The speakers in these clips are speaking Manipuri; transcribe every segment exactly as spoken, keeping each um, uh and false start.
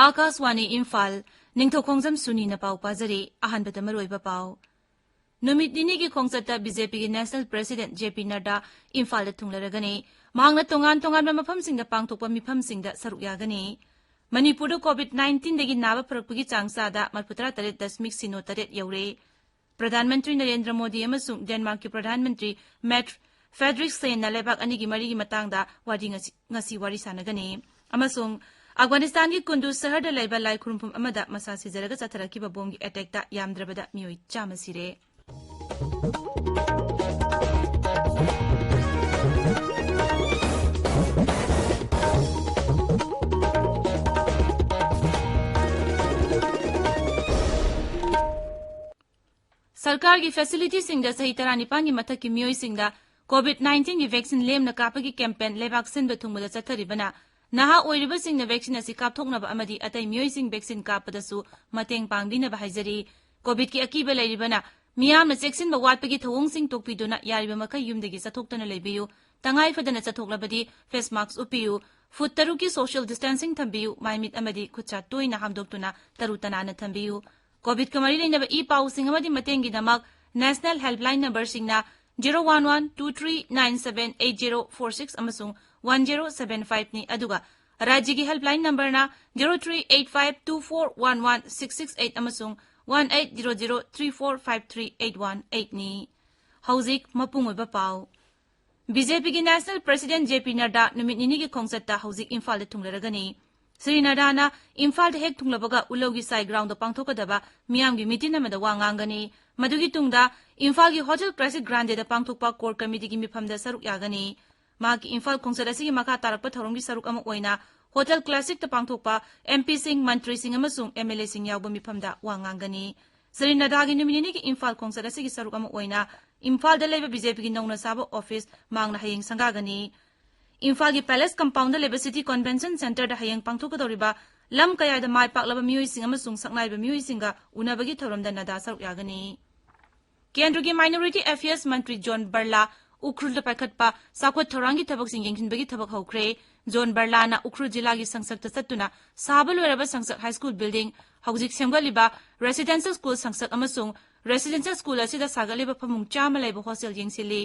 ꯑꯥꯀꯥꯁꯋꯥꯅꯤ ꯏꯝꯐꯥꯜ, ꯅꯤꯡꯊꯧꯈꯣꯡꯖꯝ ꯁꯨꯅꯤꯅ ꯄꯥꯎ ꯄꯥꯖꯔꯤ꯫ ꯑꯍꯥꯟꯕꯗ ꯃꯔꯨꯑꯣꯏꯕ ꯄꯥꯎ꯫ ꯅꯨꯃꯤꯠ ꯅꯤꯅꯤꯒꯤ ꯈꯣꯡꯆꯠꯇ ꯕꯤ ꯖꯦ ꯄꯤꯒꯤ ꯅꯦꯁꯅꯦꯜ ꯄ꯭ꯔꯦꯁꯤꯗꯦꯟꯠ ꯖꯦ ꯄꯤ ꯅꯗ꯭ꯗꯥ ꯏꯝꯐꯥꯜꯗ ꯊꯨꯡꯂꯔꯒꯅꯤ꯫ ꯃꯍꯥꯛꯅ ꯇꯣꯉꯥꯟ ꯇꯣꯉꯥꯟꯕ ꯃꯐꯝꯁꯤꯡꯗ ꯄꯥꯡꯊꯣꯛꯄ ꯃꯤꯐꯝꯁꯤꯡꯗ ꯁꯔꯨꯛ ꯌꯥꯒꯅꯤ꯫ ꯃꯅꯤꯄꯨꯔꯗ ꯀꯣꯚꯤꯗ ꯅꯥꯏꯟꯇꯤꯟꯗꯒꯤ ꯅꯥꯕ ꯐꯔꯛꯄꯒꯤ ꯆꯥꯡ ꯆꯥꯗ ꯃꯔꯤꯐꯨꯇꯔꯥ ꯇꯔꯦꯠ ꯗꯁꯃꯤꯛ ꯁꯤꯅꯣ ꯇꯔꯦꯠ ꯌꯧꯔꯦ꯫ ꯄ꯭ꯔꯙꯥꯟ ꯃꯟꯇ꯭ꯔꯤ ꯅꯔꯦꯟꯗ꯭ꯔ ꯃꯣꯗꯤ ꯑꯃꯁꯨꯡ ꯗꯦꯟꯃꯥꯔꯛꯀꯤ ꯄ꯭ꯔꯙꯥꯟ ꯃꯟꯇ꯭ꯔꯤ ꯃꯦꯠ ꯐ꯭ꯔꯦꯗꯔꯤꯛꯁꯦꯟꯅ ꯂꯩꯕꯥꯛ ꯑꯅꯤꯒꯤ ꯃꯔꯤꯒꯤ ꯃꯇꯥꯡꯗ ꯋꯥꯔꯤ ꯉꯁꯤ, ꯉꯁꯤ ꯋꯥꯔꯤ ꯁꯥꯟꯅꯒꯅꯤ꯫ ꯑꯃꯁꯨꯡ ꯑꯐꯒꯥꯅꯤꯁꯇꯥꯟꯒꯤ ꯀꯨꯟꯗꯨ ꯁꯍꯔꯗ ꯂꯩꯕ ꯂꯥꯏ ꯈꯨꯔꯨꯝꯐꯝ ꯑꯃꯗ ꯃꯁꯥ ꯁꯤꯖꯔꯒ ꯆꯠꯊꯔꯛꯈꯤꯕ ꯕꯣꯝꯒꯤ ꯑꯦꯇꯦꯛꯇ ꯌꯥꯝꯗ꯭ꯔꯕꯗ ꯃꯤꯑꯣꯏ ꯆꯥꯝꯃ ꯁꯤꯔꯦ꯫ ꯁꯔꯀꯥꯔꯒꯤ ꯐꯦꯁꯤꯂꯤꯇꯤꯁꯤꯡꯗ ꯆꯍꯤ ꯇꯔꯥꯅꯤꯄꯥꯟꯒꯤ ꯃꯊꯛꯀꯤ ꯃꯤꯑꯣꯏꯁꯤꯡꯗ ꯀꯣꯚꯤꯗ ꯅꯥꯏꯟꯇꯤꯟꯒꯤ ꯚꯦꯛꯁꯤꯟ ꯂꯦꯝꯅ ꯀꯥꯞꯄꯒꯤ ꯀꯦꯝꯄꯦꯟ ꯂꯩꯕꯥꯛ ꯁꯤꯟꯕ ꯊꯨꯡꯕꯗ ꯆꯠꯊꯔꯤꯕꯅ, ꯅꯍꯥ ꯑꯣꯏꯔꯤꯕꯁꯤꯡꯅ ꯚꯦꯛꯁꯤꯟ ꯑꯁꯤ ꯀꯥꯞꯊꯣꯛꯅꯕ ꯑꯃꯗꯤ ꯑꯇꯩ ꯃꯤꯑꯣꯏꯁꯤꯡ ꯚꯦꯛꯁꯤꯟ ꯀꯥꯞꯄꯗꯁꯨ ꯃꯇꯦꯡ ꯄꯥꯡꯕꯤꯅꯕ ꯍꯥꯏꯖꯔꯤ꯫ ꯀꯣꯚꯤꯗꯀꯤ ꯑꯀꯤꯕ ꯂꯩꯔꯤꯕꯅ, ꯃꯤꯌꯥꯝꯅ ꯆꯦꯛꯁꯤꯟꯕ ꯋꯥꯠꯄꯒꯤ ꯊꯧꯑꯣꯡꯁꯤꯡ ꯇꯣꯛꯄꯤꯗꯨꯅ ꯌꯥꯔꯤꯕ ꯃꯈꯩ ꯌꯨꯝꯗꯒꯤ ꯆꯠꯊꯣꯛꯇꯅ ꯂꯩꯕꯤꯌꯨ꯫ ꯇꯉꯥꯏ ꯐꯗꯅ ꯆꯠꯊꯣꯛꯂꯕꯗꯤ ꯐꯦꯁ ꯃꯥꯁꯛ ꯎꯞꯄꯤꯌꯨ꯫ ꯐꯨꯠ ꯇꯔꯨꯛꯀꯤ ꯁꯣꯁꯤꯌꯦꯜ ꯗꯤꯁꯇꯦꯟꯁꯤꯡ ꯊꯝꯕꯤꯌꯨ꯫ ꯃꯥꯏ ꯃꯤꯠ ꯑꯃꯗꯤ ꯈꯨꯠꯁꯥ ꯇꯣꯏꯅ ꯍꯥꯝꯗꯣꯛꯇꯨꯅ ꯇꯔꯨ ꯇꯅꯥꯟꯅ ꯊꯝꯕꯤꯌꯨ꯫ ꯀꯣꯚꯤꯗꯀ ꯃꯔꯤ ꯂꯩꯅꯕ ꯏ ꯄꯥꯎꯁꯤꯡ ꯑꯃꯗꯤ ꯃꯇꯦꯡꯒꯤꯗꯃꯛ ꯅꯦꯁꯅꯦꯜ ꯍꯦꯜꯞꯂꯥꯏꯟ ꯅꯝꯕꯔꯁꯤꯡꯅ zero one one two three nine seven eight zero four six ꯑꯃꯁꯨꯡ one zero seven five ꯅꯤ, ꯑꯗꯨꯒ ꯔꯥꯖ꯭ꯌꯒꯤ ꯍꯦꯜꯞꯂꯥꯏꯟ ꯅꯝꯕꯔꯅ zero three eight five two four one one six six eight ꯑꯃꯁꯨꯡ one eight zero zero three four five three eight one eight ꯅꯤ꯫ ꯍꯧꯖꯤꯛ ꯃꯄꯨꯡ ꯑꯣꯏꯕ ꯄꯥꯎ꯫ ꯕꯤ ꯖꯦ ꯄꯤꯒꯤ ꯅꯦꯁꯅꯦꯜ ꯄ꯭ꯔꯦꯁꯤꯗꯦꯟꯠ ꯖꯦ ꯄꯤ ꯅꯗ꯭ꯗꯥ ꯅꯨꯃꯤꯠ ꯅꯤꯅꯤꯒꯤ ꯈꯣꯡꯆꯠꯇ ꯍꯧꯖꯤꯛ ꯏꯝꯐꯥꯜꯗ ꯊꯨꯡꯂꯔꯒꯅꯤ꯫ ꯁ꯭ꯔꯤ ꯅꯗ꯭ꯗꯥꯅ ꯏꯝꯐꯥꯜꯗ ꯍꯦꯛ ꯊꯨꯡꯂꯕꯒ ꯎꯂꯧꯒꯤ ꯁꯥꯏ ꯒ꯭ꯔꯥꯎꯟꯗ ꯄꯥꯡꯊꯣꯛꯀꯗꯕ ꯃꯤꯌꯥꯝꯒꯤ ꯃꯤꯇꯤꯟ ꯑꯃꯗ ꯋꯥ ꯉꯥꯡꯒꯅꯤ꯫ ꯃꯗꯨꯒꯤ ꯇꯨꯡꯗ ꯏꯝꯐꯥꯜꯒꯤ ꯍꯣꯇꯦꯜ ꯀ꯭ꯂꯥꯁꯤꯛ ꯒ꯭ꯔꯥꯟꯗꯦꯗ ꯄꯥꯡꯊꯣꯛꯄ ꯀꯣꯔ ꯀꯃꯤꯇꯤꯒꯤ ꯃꯤꯐꯝꯗ ꯁꯔꯨꯛ ꯌꯥꯒꯅꯤ꯫ ꯃꯍꯥꯛꯀꯤ ꯏꯝꯐꯥꯜ ꯈꯣꯡꯆꯠ ꯑꯁꯤꯒꯤ ꯃꯈꯥ ꯇꯥꯔꯛꯄ ꯊꯧꯔꯝꯒꯤ ꯁꯔꯨꯛ ꯑꯃ ꯑꯣꯏꯅ ꯍꯣꯇꯦꯜ ꯀ꯭ꯂꯥꯁꯤꯛꯇ ꯄꯥꯡꯊꯣꯛꯄ ꯑꯦꯝ ꯄꯤꯁꯤꯡ, ꯃꯟꯇ꯭ꯔꯤꯁꯤꯡ ꯑꯃꯁꯨꯡ ꯑꯦꯝ ꯑꯦꯜ ꯑꯦꯁꯤꯡ ꯌꯥꯎꯕ ꯃꯤꯐꯝꯗ ꯋꯥ ꯉꯥꯡꯒꯅꯤ꯫ ꯁ꯭ꯔꯤ ꯅꯗ꯭ꯗꯥꯒꯤ ꯅꯨꯃꯤꯠ ꯅꯤꯅꯤꯒꯤ ꯏꯝꯐꯥꯜ ꯈꯣꯡꯆꯠ ꯑꯁꯤꯒꯤ ꯁꯔꯨꯛ ꯑꯃ ꯑꯣꯏꯅ ꯏꯝꯐꯥꯜꯗ ꯂꯩꯕ ꯕꯤ ꯖꯦ ꯄꯤꯒꯤ ꯅꯧꯅ ꯁꯥꯕ ꯑꯣꯐꯤꯁ ꯃꯍꯥꯛꯅ ꯍꯌꯦꯡ ꯁꯪꯒꯥꯒꯅꯤ꯫ ꯏꯝꯐꯥꯜꯒꯤ ꯄꯦꯂꯦꯁ ꯀꯝꯄꯥꯎꯟꯗ ꯂꯩꯕ ꯁꯤꯇꯤ ꯀꯟꯚꯦꯟꯁꯟ ꯁꯦꯟꯇꯔꯗ ꯍꯌꯦꯡ ꯄꯥꯡꯊꯣꯛꯀꯗꯧꯔꯤꯕ ꯂꯝ ꯀꯌꯥꯗ ꯃꯥꯏ ꯄꯥꯛꯂꯕ ꯃꯤꯑꯣꯏꯁꯤꯡ ꯑꯃꯁꯨꯡ ꯁꯛꯅꯥꯏꯕ ꯃꯤꯑꯣꯏꯁꯤꯡꯒ ꯎꯅꯕꯒꯤ ꯊꯧꯔꯝꯗ ꯅꯗ꯭ꯗꯥ ꯁꯔꯨꯛ ꯌꯥꯒꯅꯤ꯫ ꯀꯦꯟꯗ꯭ꯔꯒꯤ ꯃꯥꯏꯅꯣꯔꯤꯇꯤ ꯑꯦꯐꯤꯌꯔꯁ ꯃꯟꯇ꯭ꯔꯤ ꯖꯣꯟ ꯕꯔꯂꯥ ꯎꯈ꯭ꯔꯨꯜꯗ ꯄꯥꯏꯈꯠꯄ ꯆꯥꯎꯈꯠ ꯊꯧꯔꯥꯡꯒꯤ ꯊꯕꯛꯁꯤꯡ ꯌꯦꯡꯁꯤꯟꯕꯒꯤ ꯊꯕꯛ ꯍꯧꯈ꯭ꯔꯦ꯫ ꯖꯣꯟ ꯕꯔꯂꯥꯅ ꯎꯈ꯭ꯔꯨꯜ ꯖꯤꯂꯥꯒꯤ ꯁꯪꯁꯛꯇ ꯆꯠꯇꯨꯅ ꯁꯥꯕ ꯂꯣꯏꯔꯕ ꯁꯪꯁꯛ ꯍꯥꯏ ꯁ꯭ꯀꯨꯜ ꯕꯤꯜꯗꯤꯡ, ꯍꯧꯖꯤꯛ ꯁꯦꯝꯒꯠꯂꯤꯕ ꯔꯦꯁꯤꯗꯦꯟꯁꯤꯌꯦꯜ ꯁ꯭ꯀꯨꯜ ꯁꯪꯁꯛ ꯑꯃꯁꯨꯡ ꯔꯦꯁꯤꯗꯦꯟꯁꯤꯌꯦꯜ ꯁ꯭ꯀꯨꯜ ꯑꯁꯤꯗ ꯁꯥꯒꯠꯂꯤꯕ ꯐꯃꯨꯡ ꯆꯥꯝꯃ ꯂꯩꯕ ꯍꯣꯁꯇꯦꯜ ꯌꯦꯡꯁꯤꯜꯂꯤ꯫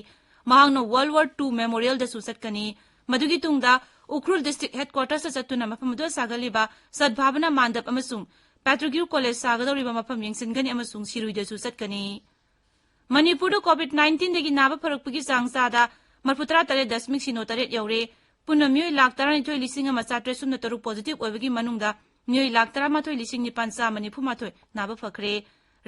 ꯃꯍꯥꯛꯅ ꯋꯥꯔꯜ ꯋꯥꯔ ꯇꯨ ꯃꯦꯃꯣꯔꯤꯌꯦꯜꯗꯁꯨ ꯆꯠꯀꯅꯤ꯫ ꯃꯗꯨꯒꯤ ꯇꯨꯡꯗ ꯎꯈ꯭ꯔꯨꯜ ꯗꯤꯁꯇ꯭ꯔꯤꯛ ꯍꯦꯗꯀ꯭ꯋꯥꯇꯔꯁꯇ ꯆꯠꯇꯨꯅ ꯃꯐꯝ ꯑꯗꯨꯗ ꯁꯥꯒꯠꯂꯤꯕ ꯁꯗꯚꯥꯕꯅꯥ ꯃꯥꯟꯗꯞ ꯑꯃꯁꯨꯡ ꯄꯦꯇ꯭ꯔꯒ꯭ꯌꯨ ꯀꯣꯂꯦꯖ ꯁꯥꯒꯗꯧꯔꯤꯕ ꯃꯐꯝ ꯌꯦꯡꯁꯤꯟꯒꯅꯤ ꯑꯃꯁꯨꯡ ꯁꯤꯔꯨꯏꯗꯁꯨ ꯆꯠꯀꯅꯤ꯫ ꯃꯅꯤꯄꯨꯔꯗ ꯀꯣꯚꯤꯗ ꯅꯥꯏꯟꯇꯤꯟꯗꯒꯤ ꯅꯥꯕ ꯐꯔꯛꯄꯒꯤ ꯆꯥꯡ ꯆꯥꯗ ꯃꯔꯐꯨ ꯇꯔꯥ ꯇꯔꯦꯠ ꯗꯁꯃꯤꯛ ꯁꯤꯅꯣ ꯇꯔꯦꯠ ꯌꯧꯔꯦ꯫ ꯄꯨꯟꯅ ꯃꯤꯑꯣꯏ ꯂꯥꯈ ꯇꯔꯥꯅꯤꯊꯣꯏ ꯂꯤꯁꯤꯡ ꯑꯃ ꯆꯥꯇ꯭ꯔꯦꯠ ꯁꯨꯞꯅ ꯇꯔꯨꯛ ꯄꯣꯖꯤꯇꯤꯚ ꯑꯣꯏꯕꯒꯤ ꯃꯅꯨꯡꯗ ꯃꯤꯑꯣꯏ ꯂꯥꯈ ꯇꯔꯥꯃꯥꯊꯣꯏ ꯂꯤꯁꯤꯡ ꯅꯤꯄꯥꯟ ꯆꯥꯝꯃ ꯅꯤꯐꯨ ꯃꯥꯊꯣꯏ ꯅꯥꯕ ꯐꯈ꯭ꯔꯦ꯫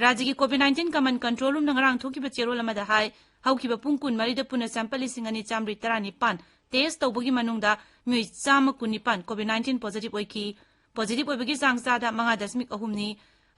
ꯔꯥꯖ꯭ꯌꯒꯤ ꯀꯣꯚꯤꯗ ꯅꯥꯏꯟꯇꯤꯟ ꯀꯃꯟ ꯀꯟꯇ꯭ꯔꯣꯜ ꯔꯨꯝꯅ ꯉꯔꯥꯡ ꯊꯣꯛꯈꯤꯕ ꯆꯦꯔꯣꯜ ꯑꯃꯗ ꯍꯥꯏ, ꯍꯧꯈꯤꯕ ꯄꯨꯡ ꯀꯨꯟꯃꯔꯤꯗ ꯄꯨꯟꯅ ꯁꯦꯝꯄꯜ ꯂꯤꯁꯤꯡ ꯑꯅꯤ ꯆꯥꯝꯃꯔꯤ ꯇꯔꯥꯅꯤꯄꯥꯟ ꯇꯦꯁ ꯇꯧꯕꯒꯤ ꯃꯅꯨꯡꯗ ꯃꯤꯑꯣꯏ ꯆꯥꯝꯃ ꯀꯨꯟꯅꯤꯄꯥꯟ ꯀꯣꯚꯤꯗ ꯅꯥꯏꯟꯇꯤꯟ ꯄꯣꯖꯤꯇꯤꯚ ꯑꯣꯏꯈꯤ꯫ ꯄꯣꯖꯤꯇꯤꯚ ꯑꯣꯏꯕꯒꯤ ꯆꯥꯡ ꯆꯥꯗ ꯃꯉꯥ ꯗꯁꯃꯤꯛ ꯑꯍꯨꯝꯅꯤ꯫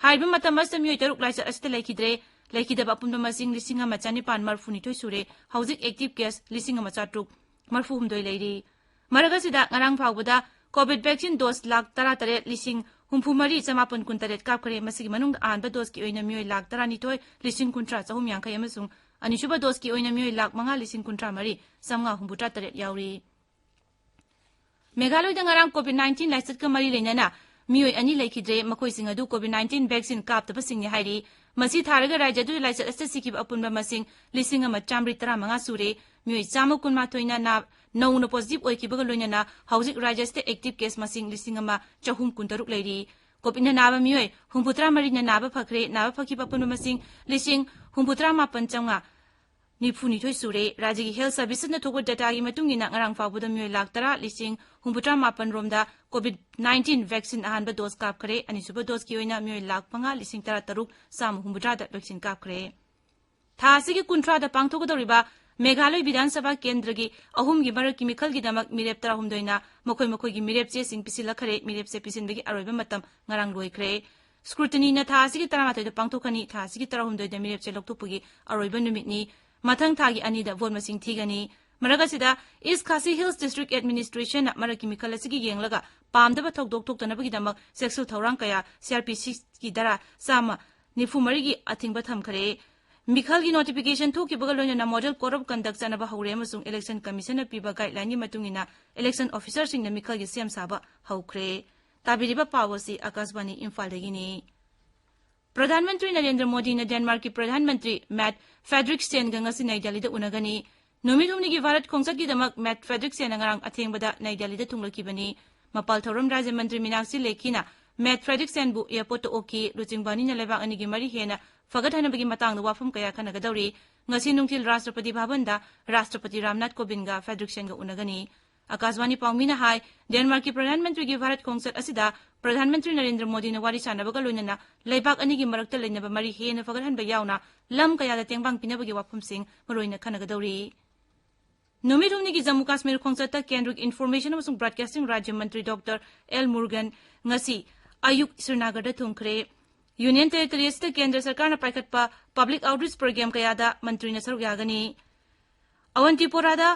ꯍꯥꯏꯔꯤꯕ ꯃꯇꯝ ꯑꯁꯤꯗ ꯃꯤꯑꯣꯏ ꯇꯔꯨꯛ ꯂꯥꯏꯆꯠ ꯑꯁꯤꯗ ꯂꯩꯈꯤꯗ꯭ꯔꯦ꯫ ꯂꯩꯈꯤꯗꯕ ꯑꯄꯨꯟꯕ ꯃꯁꯤꯡ ꯂꯤꯁꯤꯡ ꯑꯃ ꯆꯅꯤꯄꯥꯟ ꯃꯔꯐꯨꯅꯤꯊꯣꯏ ꯁꯨꯔꯦ꯫ ꯍꯧꯖꯤꯛ ꯑꯦꯛꯇꯤꯚ ꯀꯦꯁ ꯂꯤꯁꯤꯡ ꯑꯃ ꯆꯥꯇ꯭ꯔꯨꯛ ꯃꯔꯐꯨ ꯍꯨꯝꯗꯣꯏ ꯂꯩꯔꯤ꯫ ꯃꯔꯛ ꯑꯁꯤꯗ ꯉꯔꯥꯡ ꯐꯥꯎꯕꯗ ꯀꯣꯚꯤꯗ ꯚꯦꯛꯁꯤꯟ ꯗꯣꯁ ꯂꯥꯈ ꯇꯔꯥ ꯇꯔꯦꯠ ꯂꯤꯁꯤꯡ ꯍꯨꯝꯐꯨ ꯃꯔꯤ ꯆꯃꯥꯄꯟ ꯀꯨꯟ ꯇꯔꯦꯠ ꯀꯥꯞꯈ꯭ꯔꯦ꯫ ꯃꯁꯤꯒꯤ ꯃꯅꯨꯡꯗ ꯑꯍꯥꯟꯕ ꯗꯣꯁꯀꯤ ꯑꯣꯏꯅ ꯃꯤꯑꯣꯏ ꯂꯥꯈ ꯇꯔꯥꯅꯤꯊꯣꯏ ꯂꯤꯁꯤꯡ ꯀꯨꯟꯊ꯭ꯔꯥ ꯆꯍꯨꯝ ꯌꯥꯡꯈꯩ ꯑꯃꯁꯨꯡ ꯑꯅꯤꯁꯨꯕ ꯗꯣꯁꯀꯤ ꯑꯣꯏꯅ ꯃꯤꯑꯣꯏ ꯂꯥꯈ ꯃꯉꯥ ꯂꯤꯁꯤꯡ ꯀꯨꯟꯊ꯭ꯔꯥ ꯃꯔꯤ ꯆꯥꯝꯃꯉꯥ ꯍꯨꯝꯐꯨꯇꯔꯥ ꯇꯔꯦꯠ ꯌꯥꯎꯔꯤ꯫ ꯃꯦꯘꯥꯂꯌꯗ ꯉꯔꯥꯡ ꯀꯣꯚꯤꯗ ꯅꯥꯏꯟꯇꯤꯟ ꯂꯥꯏꯆꯠꯀ ꯃꯔꯤ ꯂꯩꯅꯅ ꯃꯤꯑꯣꯏ ꯑꯅꯤ ꯂꯩꯈꯤꯗ꯭ꯔꯦ꯫ ꯃꯈꯣꯏꯁꯤꯡ ꯑꯗꯨ ꯀꯣꯚꯤꯗ ꯅꯥꯏꯟꯇꯤꯟ ꯚꯦꯛꯁꯤꯟ ꯀꯥꯞꯇꯕꯁꯤꯡꯅꯤ ꯍꯥꯏꯔꯤ꯫ ꯃꯁꯤ ꯊꯥꯔꯒ ꯔꯥꯖ꯭ꯌ ꯑꯗꯨꯗ ꯂꯥꯏꯆꯠ ꯑꯁꯤꯗ ꯁꯤꯈꯤꯕ ꯑꯄꯨꯟꯕ ꯃꯁꯤꯡ ꯂꯤꯁꯤꯡ ꯑꯃ ꯆꯥꯝꯃꯔꯤ ꯇꯔꯥꯃꯉꯥ ꯁꯨꯔꯦ꯫ ꯃꯤꯑꯣꯏ ꯆꯥꯝꯃ ꯀꯨꯟꯃꯥꯊꯣꯏꯅ ꯅꯥ-, ꯅꯧꯅ ꯄꯣꯖꯤꯇꯤꯚ ꯑꯣꯏꯈꯤꯕꯒ ꯂꯣꯏꯅꯅ ꯍꯧꯖꯤꯛ ꯔꯥꯖ꯭ꯌ ꯑꯁꯤꯗ ꯑꯦꯛꯇꯤꯚ ꯀꯦꯁ ꯃꯁꯤꯡ ꯂꯤꯁꯤꯡ ꯑꯃ ꯆꯍꯨꯝ ꯀꯨꯟꯇꯔꯨꯛ ꯂꯩꯔꯤ꯫ ꯀꯣꯚꯤꯗꯅ ꯅꯥꯕ ꯃꯤꯑꯣꯏ ꯍꯨꯝꯐꯨꯇꯔꯥ ꯃꯔꯤꯅ ꯅꯥꯕ ꯐꯈ꯭ꯔꯦ꯫ ꯅꯥꯕ ꯐꯈꯤꯕ ꯑꯄꯨꯟꯕ ꯃꯁꯤꯡ ꯂꯤꯁꯤꯡ ꯍꯨꯝꯐꯨꯇꯔꯥ ꯃꯥꯄꯟ ꯆꯥꯝꯃꯉꯥ ꯅꯤꯐꯨꯅꯤꯊꯣꯏ ꯁꯨꯔꯦ꯫ ꯔꯥꯖ꯭ꯌꯒꯤ ꯍꯦꯜꯊ ꯁꯔꯚꯤꯁꯦꯁꯅ ꯊꯣꯛꯄ ꯗꯦꯇꯥꯒꯤ ꯃꯇꯨꯡ ꯏꯟꯅ ꯉꯔꯥꯡ ꯐꯥꯎꯕꯗ ꯃꯤꯑꯣꯏ ꯂꯥꯈ ꯇꯔꯥ ꯂꯤꯁꯤꯡ ꯍꯨꯝꯐꯨꯇꯔꯥ ꯃꯥꯄꯟ ꯔꯣꯝꯗ ꯀꯣꯚꯤꯗ ꯅꯥꯏꯟꯇꯤꯟ ꯚꯦꯛꯁꯤꯟ ꯑꯍꯥꯟꯕ ꯗꯣꯁ ꯀꯥꯞꯈ꯭ꯔꯦ꯫ ꯑꯅꯤꯁꯨꯕ ꯗꯣꯁꯀꯤ ꯑꯣꯏꯅ ꯃꯤꯑꯣꯏ ꯂꯥꯈ ꯃꯉꯥ ꯂꯤꯁꯤꯡ ꯇꯔꯥ ꯇꯔꯨꯛ ꯆꯥꯝꯃ ꯍꯨꯝꯐꯨꯇꯔꯥꯗ ꯚꯦꯛꯁꯤꯟ ꯀꯥꯞꯈ꯭ꯔꯦ꯫ ꯊꯥ ꯑꯁꯤꯒꯤ ꯀꯨꯟꯊ꯭ꯔꯥꯗ ꯄꯥꯡꯊꯣꯛꯀꯗꯧꯔꯤꯕ ꯃꯦꯘꯥꯂꯣꯏ ꯕꯤꯙꯥꯟ ꯁꯚꯥ ꯀꯦꯟꯗ꯭ꯔꯒꯤ ꯑꯍꯨꯝꯒꯤ ꯃꯔꯛꯀꯤ ꯃꯤꯈꯜꯒꯤꯗꯃꯛ ꯃꯤꯔꯦꯞ ꯇꯔꯥꯍꯨꯝꯗꯣꯏꯅ ꯃꯈꯣꯏ ꯃꯈꯣꯏꯒꯤ ꯃꯤꯔꯦꯞ ꯆꯦꯁꯤꯡ ꯄꯤꯁꯤꯜꯂꯛꯈ꯭ꯔꯦ꯫ ꯃꯤꯔꯦꯞ ꯆꯦ ꯄꯤꯁꯤꯟꯕꯒꯤ ꯑꯔꯣꯏꯕ ꯃꯇꯝ ꯉꯔꯥꯡ ꯂꯣꯏꯈ꯭ꯔꯦ꯫ ꯁ꯭ꯀ꯭ꯔꯨꯇꯤꯅꯤꯅ ꯊꯥ ꯑꯁꯤꯒꯤ ꯇꯔꯥꯃꯥꯊꯣꯏꯗ ꯄꯥꯡꯊꯣꯛꯀꯅꯤ꯫ ꯊꯥ ꯑꯁꯤꯒꯤ ꯇꯔꯥꯍꯨꯝꯗꯣꯏꯗ ꯃꯤꯔꯦꯞ ꯆꯦ ꯂꯧꯊꯣꯛꯄꯒꯤ ꯑꯔꯣꯏꯕ ꯅꯨꯃꯤꯠꯅꯤ꯫ ꯃꯊꯪ ꯊꯥꯒꯤ ꯑꯅꯤꯗ ꯚꯣꯠ ꯃꯁꯤꯡ ꯊꯤꯒꯅꯤ꯫ ꯃꯔꯛ ꯑꯁꯤꯗ, ꯏꯁ ꯈꯥꯁꯤ ꯍꯤꯜꯁ ꯗꯤꯁꯇ꯭ꯔꯤꯛ ꯑꯦꯗꯃꯤꯅꯤꯁꯇ꯭ꯔꯦꯁꯟꯅ ꯃꯔꯛꯀꯤ ꯃꯤꯈꯜ ꯑꯁꯤꯒꯤ ꯌꯦꯡꯂꯒ ꯄꯥꯝꯗꯕ ꯊꯧꯗꯣꯛ ꯊꯣꯛꯇꯅꯕꯒꯤꯗꯃꯛ ꯆꯦꯛꯁꯤꯜ ꯊꯧꯔꯥꯡ ꯀꯌꯥ ꯁꯤ ꯑꯥꯔ ꯄꯤ ꯁꯤꯒꯤ ꯙꯥꯔꯥ ꯆꯥꯝꯃ ꯅꯤꯐꯨ ꯃꯔꯤꯒꯤ ꯑꯊꯤꯡꯕ ꯊꯝꯈ꯭ꯔꯦ꯫ ꯃꯤꯈꯜꯒꯤ ꯅꯣꯇꯤꯐꯤꯀꯦꯁꯟ ꯊꯣꯛꯈꯤꯕꯒ ꯂꯣꯏꯅꯅ ꯃꯣꯗꯦꯜ ꯀꯣꯗ ꯑꯣꯐ ꯀꯟꯗꯛ ꯆꯠꯅꯕ ꯍꯧꯔꯦ ꯑꯃꯁꯨꯡ ꯏꯂꯦꯛꯁꯟ ꯀꯃꯤꯁꯟꯅ ꯄꯤꯕ ꯒꯥꯏꯗꯂꯥꯏꯟꯒꯤ ꯃꯇꯨꯡ ꯏꯟꯅ ꯏꯂꯦꯛꯁꯟ ꯑꯣꯐꯤꯁꯔꯁꯤꯡꯅ ꯃꯤꯈꯜꯒꯤ ꯁꯦꯝ ꯁꯥꯕ ꯍꯧꯈ꯭ꯔꯦ꯫ ꯇꯥꯕꯤꯔꯤꯕ ꯄꯥꯎ ꯑꯁꯤ ꯑꯀꯥꯁꯕꯥꯅꯤ ꯏꯝꯐꯥꯜꯗꯒꯤꯅꯤ꯫ ꯄ꯭ꯔꯙꯥꯟ ꯃꯟꯇ꯭ꯔꯤ ꯅꯔꯦꯟꯗ꯭ꯔ ꯃꯣꯗꯤꯅ ꯗꯦꯟꯃꯥꯔꯛꯀꯤ ꯄ꯭ꯔꯙꯥꯟ ꯃꯟꯇ꯭ꯔꯤ ꯃꯦꯠ ꯐ꯭ꯔꯦꯗꯔꯤꯛꯁꯦꯟꯒ ꯉꯁꯤ ꯅꯩ ꯗꯦꯜꯂꯤꯗ ꯎꯅꯒꯅꯤ꯫ ꯅꯨꯃꯤꯠ ꯍꯨꯝꯅꯤꯒꯤ ꯚꯥꯔꯠ ꯈꯣꯡꯆꯠꯀꯤꯗꯃꯛ ꯃꯦꯠ ꯐ꯭ꯔꯦꯗꯔꯤꯛꯁꯦꯟꯅ ꯉꯔꯥꯡ ꯑꯊꯦꯡꯕꯗ ꯅꯩ ꯗꯦꯜꯂꯤꯗ ꯊꯨꯡꯂꯛꯈꯤꯕꯅꯤ꯫ ꯃꯄꯥꯜ ꯊꯧꯔꯝ ꯔꯥꯖ꯭ꯌ ꯃꯟꯇ꯭ꯔꯤ ꯃꯤꯅꯥꯛꯁꯤ ꯂꯦꯈꯤꯅ ꯃꯦꯠ ꯐ꯭ꯔꯦꯗꯔꯤꯛꯁꯦꯟꯕꯨ ꯑꯦꯌꯔꯄꯣꯔꯠꯇ ꯑꯣꯛꯈꯤ꯫ ꯂꯨꯆꯤꯡꯕ ꯑꯅꯤꯅ ꯂꯩꯕꯥꯛ ꯑꯅꯤꯒꯤ ꯃꯔꯤ ꯍꯦꯟꯅ ꯐꯒꯠꯍꯟꯅꯕꯒꯤ ꯃꯇꯥꯡꯗ ꯋꯥꯐꯝ ꯀꯌꯥ ꯈꯟꯅꯒꯗꯧꯔꯤ꯫ ꯉꯁꯤ ꯅꯨꯡꯊꯤꯜ ꯔꯥꯁꯇ꯭ꯔꯄꯇꯤ ꯚꯕꯟꯗ ꯔꯥꯁꯇ꯭ꯔꯄꯇꯤ ꯔꯥꯝꯅꯥꯊ ꯀꯣꯕꯤꯟꯗꯒ ꯐ꯭ꯔꯦꯗꯔꯤꯛꯁꯦꯟꯒ ꯎꯅꯒꯅꯤ꯫ ꯑꯀꯥꯁꯕꯥꯅꯤ ꯄꯥꯎꯃꯤꯅ ꯍꯥꯏ, ꯗꯦꯟꯃꯥꯔꯛꯀꯤ ꯄ꯭ꯔꯙꯥꯟ ꯃꯟꯇ꯭ꯔꯤꯒꯤ ꯚꯥꯔꯠ ꯈꯣꯡꯆꯠ ꯑꯁꯤꯗ ꯄ꯭ꯔꯙꯥꯟ ꯃꯟꯇ꯭ꯔꯤ ꯅꯔꯦꯟꯗ꯭ꯔ ꯃꯣꯗꯤꯅ ꯋꯥꯔꯤ ꯁꯥꯟꯅꯕꯒ ꯂꯣꯏꯅꯅ ꯂꯩꯕꯥꯛ ꯑꯅꯤꯒꯤ ꯃꯔꯛꯇ ꯂꯩꯅꯕ ꯃꯔꯤ ꯍꯦꯟꯅ ꯐꯒꯠꯍꯟꯕ ꯌꯥꯎꯅ ꯂꯝ ꯀꯌꯥꯗ ꯇꯦꯡꯕꯥꯡ ꯄꯤꯅꯕꯒꯤ ꯋꯥꯐꯝꯁꯤꯡ ꯃꯔꯨꯑꯣꯏꯅ ꯈꯟꯅꯒꯗꯧꯔꯤ꯫ ꯅꯨꯃꯤꯠ ꯍꯨꯝꯅꯤꯒꯤ ꯖꯝꯃꯨ ꯀꯥꯁꯃꯤꯔ ꯈꯣꯡꯆꯠꯇ ꯀꯦꯟꯗ꯭ꯔꯒꯤ ꯏꯟꯐꯣꯔꯃꯦꯁꯟ ꯑꯃꯁꯨꯡ ꯕ꯭ꯔꯣꯗꯀꯥꯁꯇꯤꯡ ꯔꯥꯖ꯭ꯌ ꯃꯟꯇ꯭ꯔꯤ ꯗꯣꯛꯇꯔ ꯑꯦꯜ ꯃꯨꯔꯒꯟ ꯉꯁꯤ ꯑꯌꯨꯛ ꯁ꯭ꯔꯤꯅꯥꯒꯔꯗ ꯊꯨꯡꯈ꯭ꯔꯦ꯫ ꯌꯨꯅꯤꯌꯟ ꯇꯦꯔꯤꯇꯣꯔꯤ ꯑꯁꯤꯗ ꯀꯦꯟꯗ꯭ꯔ ꯁꯔꯀꯥꯔꯅ ꯄꯥꯏꯈꯠꯄ ꯄꯕ꯭ꯂꯤꯛ ꯑꯥꯎꯠꯔꯤꯆ ꯄ꯭ꯔꯣꯒ꯭ꯔꯥꯝ ꯀꯌꯥꯗ ꯃꯟꯇ꯭ꯔꯤꯅ ꯁꯔꯨꯛ ꯌꯥꯒꯅꯤ꯫ ꯑꯋꯟꯇꯤꯄꯣꯔꯥꯗ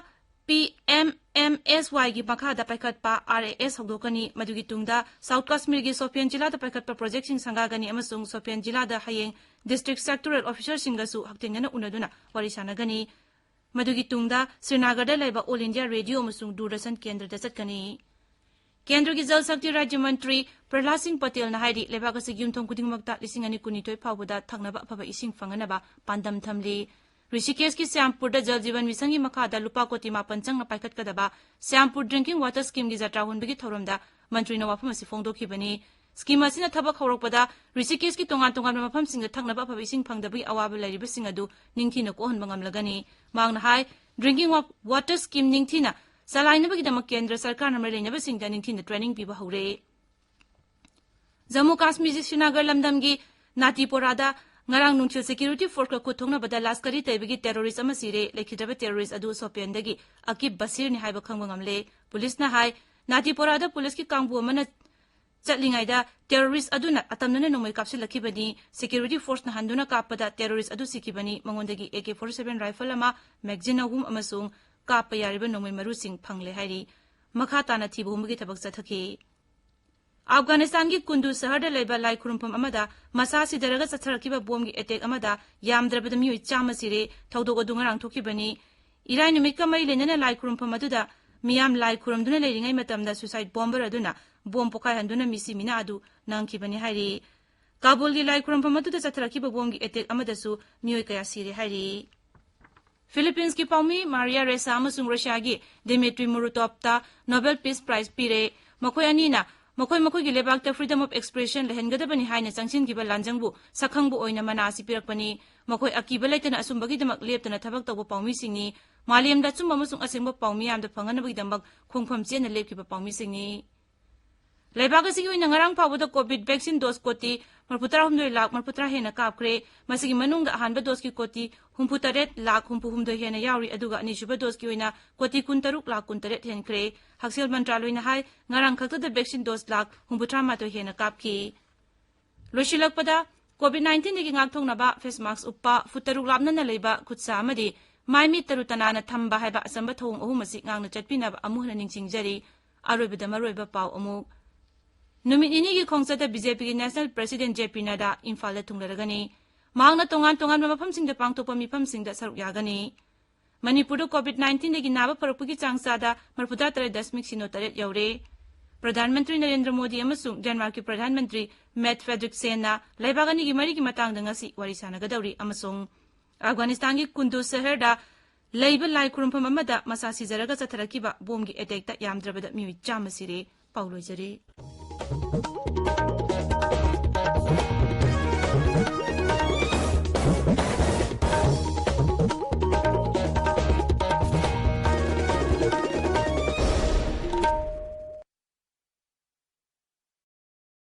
ꯄꯤ ꯑꯦꯝ ꯑꯦꯝ ꯑꯦꯁ ꯋꯥꯏꯒꯤ ꯃꯈꯥꯗ ꯄꯥꯏꯈꯠꯄ ꯑꯥꯔ ꯑꯦ ꯑꯦꯁ ꯍꯧꯗꯣꯛꯀꯅꯤ꯫ ꯃꯗꯨꯒꯤ ꯇꯨꯡꯗ ꯁꯥꯎꯊ ꯀꯥꯁꯃꯤꯔꯒꯤ ꯁꯣꯄꯤꯌꯥꯟ ꯖꯤꯂꯥꯗ ꯄꯥꯏꯈꯠꯄ ꯄ꯭ꯔꯣꯖꯦꯛꯁꯤꯡ ꯁꯪꯒꯥꯒꯅꯤ ꯑꯃꯁꯨꯡ ꯁꯣꯄꯤꯌꯥꯟ ꯖꯤꯂꯥꯗ ꯍꯌꯦꯡ ꯗꯤꯁꯇ꯭ꯔꯤꯛ ꯁꯦꯛꯇꯣꯔꯦꯜ ꯑꯣꯐꯤꯁꯔꯁꯤꯡꯒꯁꯨ ꯍꯛꯊꯦꯡꯅꯅ ꯎꯅꯗꯨꯅ ꯋꯥꯔꯤ ꯁꯥꯟꯅꯒꯅꯤ꯫ ꯃꯗꯨꯒꯤ ꯇꯨꯡꯗ ꯁ꯭ꯔꯤꯅꯥꯒꯔꯗ ꯂꯩꯕ ꯑꯣꯜ ꯏꯟꯗꯤꯌꯥ ꯔꯦꯗꯤꯑꯣ ꯑꯃꯁꯨꯡ ꯗꯨꯔꯗꯔꯁꯟ ꯀꯦꯟꯗ꯭ꯔꯗ ꯆꯠꯀꯅꯤ꯫ ꯀꯦꯟꯗ꯭ꯔꯒꯤ ꯖꯜ ꯁꯛꯇꯤ ꯔꯥꯖ꯭ꯌ ꯃꯟꯇ꯭ꯔꯤ ꯄ꯭ꯔꯍꯂꯥꯗ ꯁꯤꯡ ꯄꯇꯦꯜꯅ ꯍꯥꯏꯔꯤ, ꯂꯩꯕꯥꯛ ꯑꯁꯤꯒꯤ ꯌꯨꯝꯊꯣꯡ ꯈꯨꯗꯤꯡꯃꯛꯇ ꯂꯤꯁꯤꯡ ꯑꯅꯤ ꯀꯨꯟꯅꯤꯊꯣꯏ ꯐꯥꯎꯕꯗ ꯊꯛꯅꯕ ꯑꯐꯕ ꯏꯁꯤꯡ ꯐꯪꯍꯟꯅꯕ ꯄꯥꯟꯗꯝ ꯊꯝꯂꯤ꯫ ꯔꯤꯁꯤꯀꯦꯁꯀꯤ ꯁ꯭ꯌꯥꯝꯄꯨꯔꯗ ꯖꯜ ꯖꯤꯕꯟ ꯃꯤꯁꯟꯒꯤ ꯃꯈꯥꯗ ꯂꯨꯄꯥ ꯀꯣꯇꯤ ꯃꯥꯄꯟ ꯆꯪꯅ ꯄꯥꯏꯈꯠꯀꯗꯕ ꯁ꯭ꯌꯥꯝꯄꯨꯔ ꯗ꯭ꯔꯤꯡꯀꯤꯡ ꯋꯥꯇꯔ ꯁ꯭ꯀꯤꯝꯒꯤ ꯖꯇ꯭ꯔꯥ ꯍꯣꯟꯕꯒꯤ ꯊꯧꯔꯝꯗ ꯃꯟꯇ꯭ꯔꯤꯅ ꯋꯥꯐꯝ ꯑꯁꯤ ꯐꯣꯡꯗꯣꯛꯈꯤꯕꯅꯤ꯫ ꯁ꯭ꯀꯤꯝ ꯑꯁꯤꯅ ꯊꯕꯛ ꯍꯧꯔꯛꯄꯗ ꯔꯤꯁꯤꯀꯦꯁꯀꯤ ꯇꯣꯉꯥꯟ ꯇꯣꯉꯥꯟꯕ ꯃꯐꯝꯁꯤꯡꯗ ꯊꯛꯅꯕ ꯑꯐꯕ ꯏꯁꯤꯡ ꯐꯪꯗꯕꯒꯤ ꯑꯋꯥꯕ ꯂꯩꯔꯤꯕꯁꯤꯡ ꯑꯗꯨ ꯅꯤꯡꯊꯤꯅ ꯀꯣꯛꯍꯟꯕ ꯉꯝꯂꯒꯅꯤ꯫ ꯃꯍꯥꯛꯅ ꯍꯥꯏ, ꯗ꯭ꯔꯤꯡꯀꯤꯡ ꯋꯥ-, ꯋꯥꯇꯔ ꯁ꯭ꯀꯤꯝ ꯅꯤꯡꯊꯤꯅ ꯆꯂꯥꯏꯅꯕꯒꯤꯗꯃꯛ ꯀꯦꯟꯗ꯭ꯔ ꯁꯔꯀꯥꯔꯅ ꯃꯔꯤ ꯂꯩꯅꯕꯁꯤꯡꯗ ꯅꯤꯡꯊꯤꯅ ꯇ꯭ꯔꯦꯅꯤꯡ ꯄꯤꯕ ꯍꯧꯔꯦ꯫ ꯖꯝꯃꯨ ꯀꯥꯁꯃꯤꯔꯒꯤ ꯁ꯭ꯔꯤꯅꯒꯔ ꯂꯝꯗꯝꯒꯤ ꯅꯥꯇꯤꯄꯣꯔꯥꯗ ꯉꯔꯥꯡ ꯅꯨꯡꯊꯤꯜ ꯁꯦꯀ꯭ꯌꯨꯔꯤꯇꯤ ꯐꯣꯔꯁꯀ ꯈꯨꯠ ꯊꯣꯛꯅꯕꯗ ꯂꯁꯀꯔꯤ ꯇꯩꯕꯒꯤ ꯇꯦꯔꯣꯔꯤꯁ ꯑꯃ ꯁꯤꯔꯦ꯫ ꯂꯩꯈꯤꯗ꯭ꯔꯕ ꯇꯦꯔꯣꯔꯤꯁ ꯑꯗꯨ ꯁꯣꯄꯤꯌꯥꯟꯗꯒꯤ ꯑꯀꯤꯕ ꯕꯁꯤꯔꯅꯤ ꯍꯥꯏꯕ ꯈꯪꯕ ꯉꯝꯂꯦ꯫ ꯄꯨꯂꯤꯁꯅ ꯍꯥꯏ, ꯅꯥꯇꯤꯄꯣꯔꯥꯗ ꯄꯨꯂꯤꯁꯀꯤ ꯀꯥꯡꯕꯨ ꯑꯃꯅ ꯆꯠꯂꯤꯉꯩꯗ ꯇꯦꯔꯣꯔꯤꯁ ꯑꯗꯨꯅ ꯑꯇꯝꯅꯅ ꯅꯣꯡꯃꯩ ꯀꯥꯞꯁꯤꯜꯂꯛꯈꯤꯕꯅꯤ꯫ ꯁꯦꯀ꯭ꯌꯨꯔꯤꯇꯤ ꯐꯣꯔꯁꯅ ꯍꯟꯗꯨꯅ ꯀꯥꯞꯄꯗ ꯇꯦꯔꯣꯔꯤꯁ ꯑꯗꯨ ꯁꯤꯈꯤꯕꯅꯤ꯫ ꯃꯉꯣꯟꯗꯒꯤ A K forty seven rifle ꯑꯃ, ꯃꯦꯒꯖꯤꯟ ꯑꯍꯨꯝ ꯑꯃꯁꯨꯡ ꯀꯥꯞꯄ ꯌꯥꯔꯤꯕ ꯅꯣꯡꯃꯩ ꯃꯔꯨꯁꯤꯡ ꯐꯪꯂꯦ ꯍꯥꯏꯔꯤ꯫ ꯃꯈꯥ ꯇꯥꯅ ꯊꯤꯕ ꯍꯨꯝꯕꯒꯤ ꯊꯕꯛ ꯆꯠꯊꯈꯤ꯫ ꯑꯐꯒꯥꯅꯤꯁꯇꯥꯟꯒꯤ ꯀꯨꯟꯗꯨ ꯁꯍꯔꯗ ꯂꯩꯕ ꯂꯥꯏ ꯈꯨꯔꯨꯝꯐꯝ ꯑꯃꯗ ꯃꯁꯥ ꯁꯤꯗꯔꯒ ꯆꯠꯊꯔꯛꯈꯤꯕ ꯕꯣꯝꯒꯤ ꯑꯦꯇꯦꯛ ꯑꯃꯗ ꯌꯥꯝꯗ꯭ꯔꯕꯗ ꯃꯤꯑꯣꯏ ꯆꯥꯝꯃ ꯁꯤꯔꯦ꯫ ꯊꯧꯗꯣꯛ ꯑꯗꯨ ꯉꯔꯥꯡ ꯊꯣꯛꯈꯤꯕꯅꯤ꯫ ꯏꯔꯥꯏ ꯅꯨꯃꯤꯠꯀ ꯃꯔꯤ ꯂꯩꯅꯅ ꯂꯥꯏ ꯈꯨꯔꯨꯝꯐꯝ ꯑꯗꯨꯗ ꯃꯤꯌꯥꯝ ꯂꯥꯏ ꯈꯨꯔꯨꯝꯗꯨꯅ ꯂꯩꯔꯤꯉꯩ ꯃꯇꯝꯗ suicide bomber ꯑꯗꯨꯅ ꯕꯣꯝ ꯄꯣꯈꯥꯏꯍꯟꯗꯨꯅ ꯃꯤꯁꯤ ꯃꯤꯅꯥ ꯑꯗꯨ ꯅꯪꯈꯤꯕꯅꯤ ꯍꯥꯏꯔꯤ꯫ ꯀꯥꯕꯨꯜꯒꯤ ꯂꯥꯏ ꯈꯨꯔꯨꯝꯐꯝ ꯑꯗꯨꯗ ꯆꯠꯊꯔꯛꯈꯤꯕ ꯕꯣꯝꯒꯤ ꯑꯦꯇꯦꯛ ꯑꯃꯗꯁꯨ ꯃꯤꯑꯣꯏ ꯀꯌꯥ ꯁꯤꯔꯦ ꯍꯥꯏꯔꯤ꯫ ꯐꯤꯂꯤꯄꯤꯟꯁꯀꯤ ꯄꯥꯎꯃꯤ ꯃꯥꯔꯤꯌꯥ ꯔꯦꯁꯥ ꯑꯃꯁꯨꯡ ꯔꯨꯁꯤꯌꯥꯒꯤ ꯗꯤꯃꯤꯇ꯭ꯔꯤ ꯃꯨꯔꯨꯇꯣꯞꯇ ꯅꯣꯕꯦꯜ ꯄꯤꯁ ꯄ꯭ꯔꯥꯏꯖ ꯄꯤꯔꯦ꯫ ꯃꯈꯣꯏ ꯑꯅꯤꯅ ꯃꯈꯣꯏ ꯃꯈꯣꯏꯒꯤ ꯂꯩꯕꯥꯛꯇ freedom of expression ꯂꯩꯍꯟꯒꯗꯕꯅꯤ ꯍꯥꯏꯅ ꯆꯪꯁꯤꯟꯈꯤꯕ ꯂꯥꯟꯖꯪꯕꯨ ꯁꯛꯈꯪꯕ ꯑꯣꯏꯅ ꯃꯅꯥ ꯑꯁꯤ ꯄꯤꯔꯛꯄꯅꯤ꯫ ꯃꯈꯣꯏ ꯑꯀꯤꯕ ꯂꯩꯇꯅ ꯑꯆꯨꯝꯕꯒꯤꯗꯃꯛ ꯂꯦꯞꯇꯅ ꯊꯕꯛ ꯇꯧꯕ ꯄꯥꯎꯃꯤꯁꯤꯡꯅꯤ꯫ ꯃꯥꯂꯦꯝꯗ ꯑꯆꯨꯝꯕ ꯑꯃꯁꯨꯡ ꯑꯁꯦꯡꯕ ꯄꯥꯎ ꯃꯤꯌꯥꯝꯗ ꯐꯪꯍꯟꯅꯕꯒꯤꯗꯃꯛ ꯈꯣꯡꯐꯝ ꯆꯦꯠꯅ ꯂꯦꯞꯈꯤꯕ ꯄꯥꯎꯃꯤꯁꯤꯡꯅꯤ꯫ ꯂꯩꯕꯥꯛ ꯑꯁꯤꯒꯤ ꯑꯣꯏꯅ ꯉꯔꯥꯡ ꯐꯥꯎꯕꯗ COVID vaccine dose ꯀꯣꯇꯤ ꯃꯔꯤꯐꯨꯇꯔꯥꯍꯨꯝꯗꯣꯏ ꯂꯥꯈ ꯃꯔꯤꯐꯨꯇꯔꯥ ꯍꯦꯟꯅ ꯀꯥꯞꯈ꯭ꯔꯦ꯫ ꯃꯁꯤꯒꯤ ꯃꯅꯨꯡꯗ ꯑꯍꯥꯟꯕ doseꯀꯤ ꯀꯣꯇꯤ ꯍꯨꯝꯐꯨꯇꯔꯦꯠ ꯂꯥꯈ ꯍꯨꯝꯐꯨꯍꯨꯝꯗꯣꯏ ꯍꯦꯟꯅ ꯌꯥꯎꯔꯤ, ꯑꯗꯨꯒ ꯑꯅꯤꯁꯨꯕ doseꯀꯤ ꯑꯣꯏꯅ ꯀꯣꯇꯤ ꯀꯨꯟꯇꯔꯨꯛ ꯂꯥꯈ ꯀꯨꯟꯇꯔꯦꯠ ꯍꯦꯟꯈ꯭ꯔꯦ꯫ ꯍꯛꯁꯦꯜ ꯃꯟꯇ꯭ꯔꯥꯂꯣꯏꯅ ꯍꯥꯏ, ꯉꯔꯥꯡ ꯈꯛꯇꯗ vaccine dose ꯂꯥꯈ ꯍꯨꯝꯐꯨꯇꯔꯥꯃꯥꯊꯣꯏ ꯍꯦꯟꯅ ꯀꯥꯞꯈꯤ꯫ ꯂꯣꯏꯁꯤꯜꯂꯛꯄꯗ, COVID nineteenꯗꯒꯤ ꯉꯥꯛꯊꯣꯛꯅꯕ face mask ꯎꯞꯄ, ꯐꯨꯠ ꯇꯔꯨꯛ ꯂꯥꯞꯅꯅ ꯂꯩꯕ, ꯈꯨꯠꯁꯥ ꯑꯃꯗꯤ ꯃꯥꯏ ꯃꯤꯠ ꯇꯔꯨ ꯇꯅꯥꯟꯅ ꯊꯝꯕ ꯍꯥꯏꯕ ꯑꯆꯝꯕ ꯊꯧꯑꯣꯡ ꯑꯍꯨꯝ ꯑꯁꯤ ꯉꯥꯛꯅ ꯆꯠꯄꯤꯅꯕ ꯑꯃꯨꯛ ꯍꯟꯅ ꯅꯤꯡꯁꯤꯡꯖꯔꯤ꯫ ꯑꯔꯣꯏꯕꯗ ꯃꯔꯨꯑꯣꯏꯕ ꯄꯥꯎ ꯑꯃꯨꯛ꯫ ꯅꯨꯃꯤꯠ ꯅꯤꯅꯤꯒꯤ ꯈꯣꯡꯆꯠꯇ BJPꯒꯤ national president J P Nadda ꯏꯝꯐꯥꯜꯗ ꯊꯨꯡꯂꯔꯒꯅꯤ꯫ ꯃꯍꯥꯛꯅ ꯇꯣꯉꯥꯟ ꯇꯣꯉꯥꯟꯕ ꯃꯐꯝꯁꯤꯡꯗ ꯄꯥꯡꯊꯣꯛꯄ ꯃꯤꯐꯝꯁꯤꯡꯗ ꯁꯔꯨꯛ ꯌꯥꯒꯅꯤ꯫ ꯃꯅꯤꯄꯨꯔꯗ COVID nineteenꯗꯒꯤ ꯅꯥꯕ ꯐꯔꯛꯄꯒꯤ ꯆꯥꯡ ꯆꯥꯗ ꯃꯔꯤꯐꯨꯇꯔꯥ ꯇꯔꯦꯠ ꯗꯁꯃꯤꯛ ꯁꯤꯅꯣ ꯇꯔꯦꯠ ꯌꯧꯔꯦ꯫ ꯄ꯭ꯔꯙꯥꯟ ꯃꯟꯇ꯭ꯔꯤ ꯅꯔꯦꯟꯗ꯭ꯔ ꯃꯣꯗꯤ ꯑꯃꯁꯨꯡ ꯗꯦꯟꯃꯥꯔꯛꯀꯤ ꯄ꯭ꯔꯙꯥꯟ ꯃꯟꯇ꯭ꯔꯤ ꯃꯦꯠ ꯐ꯭ꯔꯦꯗ꯭ꯔꯤꯛꯁꯦꯟꯅ ꯂꯩꯕꯥꯛ ꯑꯅꯤꯒꯤ ꯃꯔꯤꯒꯤ ꯃꯇꯥꯡꯗ ꯉꯁꯤ ꯋꯥꯔꯤ ꯁꯥꯟꯅꯒꯗꯧꯔꯤ ꯑꯃꯁꯨꯡ ꯑꯐꯒꯥꯅꯤꯁꯇꯥꯟꯒꯤ ꯀꯨꯟꯗꯨ ꯁꯍꯔꯗ ꯂꯩꯕ ꯂꯥꯏ ꯈꯨꯔꯨꯝꯐꯝ ꯑꯃꯗ ꯃꯁꯥ ꯁꯤꯖꯔꯒ ꯆꯠꯊꯔꯛꯈꯤꯕ ꯕꯣꯝꯒꯤ ꯑꯦꯇꯦꯛꯇ ꯌꯥꯝꯗ꯭ꯔꯕꯗ ꯃꯤꯑꯣꯏ ꯆꯥꯝꯃ ꯁꯤꯔꯦ꯫ ꯄꯥꯎ ꯂꯣꯏꯖꯔꯦ꯫